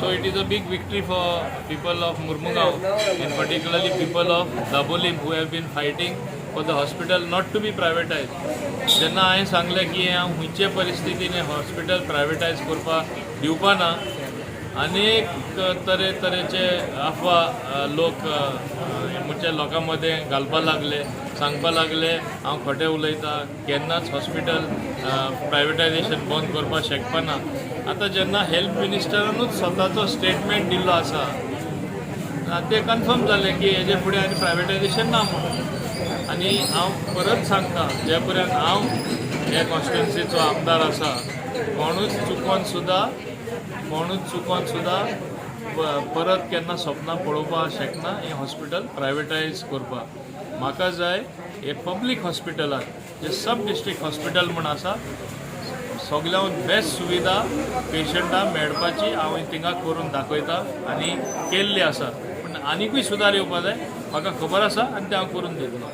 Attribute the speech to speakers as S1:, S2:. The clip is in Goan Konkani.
S1: So it is a big victory for people of Mormugao and particularly people of Dabolim who have been fighting for the hospital not to be privatized. जेन्ना हांवें सांगलें की हांव खंयचे परिस्थितीन हॉस्पिटल प्रायवेटायज करपाक दिवपा ना, अनेक तरे तरेचे अफवा लोक म्हणजे लोकां मदें घालपा लागले, सांगपा लागले हांव खोटें उलयतां, केन्नाच हॉस्पिटल प्रायवेटायजेशन बंद करपाक शकपाना. आतां जेन्ना हेल्थ मिनिस्टरानूच स्वताचो स्टेटमेंट दिल्लो आसा, तें कन्फर्म जालें की हेजे फुडें आनी प्रायवेटायजेशन ना म्हणून. आनी हांव परत सांगता, जे पर्यंत हांव हे कॉन्स्टिट्युन्सीचो आमदार आसा, कोणूच चुकोन सुद्दां, कोणूच चुकोन सुद्दां परत केन्ना सपनां पळोवपाक शकना हें हॉस्पिटल प्रायवेटायज करपाक. म्हाका जाय हे पब्लीक हॉस्पिटलाक जे सब डिस्ट्रिक्ट हॉस्पिटल म्हूण आसा, सगळ्याहून बेस्ट सुविधा पेशंटाक मेळपाची हांव थिंगा करून दाखयता आनी केल्ली आसा. पूण आनिकूय सुदार येवपा जाय, म्हाका खबर आसा आनी तें हांव करून दितलो.